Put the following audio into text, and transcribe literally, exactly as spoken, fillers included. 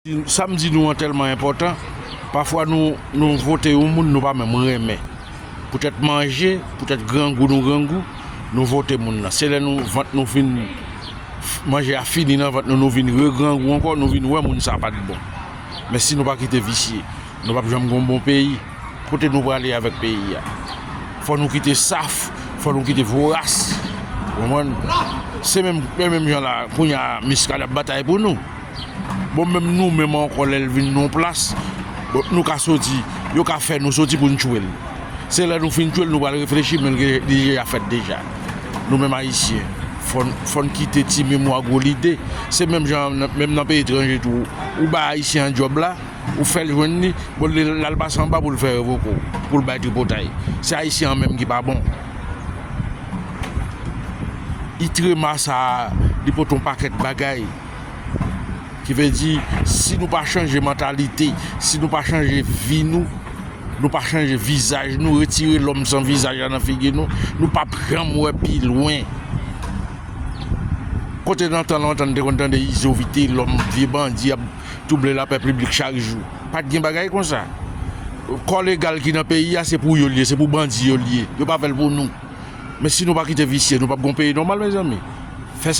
Sa m di nou an tèlman enpòtan, pafwa nou, nou vote yon moun nou pa menm renmen. Poutèt manje, poutèt grangou nou grangou, nou vote moun nan. Se lè nou, vant nou fin, manje a fini nan vant nou, nou vin regrangou ankò, nou vin wè moun sa pa t bon. Men si nou pa kite visye, nou p ap janm gen yon bon peyi. Kote nou prale avèk peyi a? Fò nou kite saf, fò nou kite voras. Konprann? Se menm, se menm jan la, kounye a, Miskal ap batay pou nou. Bon, menm nou menm ankò, lè l vin nan yon plas, bon, nou ka soti, yo ka fè nou soti pou n tchwe l. Se lè nou fin tchwe l, nou pral reflechi, men li deja fèt deja. Nou menm Ayisyen, fò n, fò n kite ti memwa gwo lide. Se menm jan, menm nan peyi etranje tou, ou bay Ayisyen an djòb la, ou fè l jwenn li, bon, li, l al pase anba pou l fè revoke w, pou l bay tripotay. Se Ayisyen an menm ki pa bon. Itrema sa a, li pote yon pakèt bagay. Ki vle di, si nou pa chanje mantalite, si nou pa chanje vi nou, nou pa chanje vizaj nou, retire lòm san vizaj la nan figi nou, nou p ap janm wè pi lwen. Kote nan tan lontan n te konn tande Izo Vitelòm, vye bandi ap twouble lapè piblik chak jou? Pa t gen bagay konsa. Kò legal ki nan peyi a, se pou yo l ye, se pou bandi yo l ye. Yo pa fè l pou nou. Men si nou pa kite visye, nou p ap gen yon peyi nòmal, mezanmi.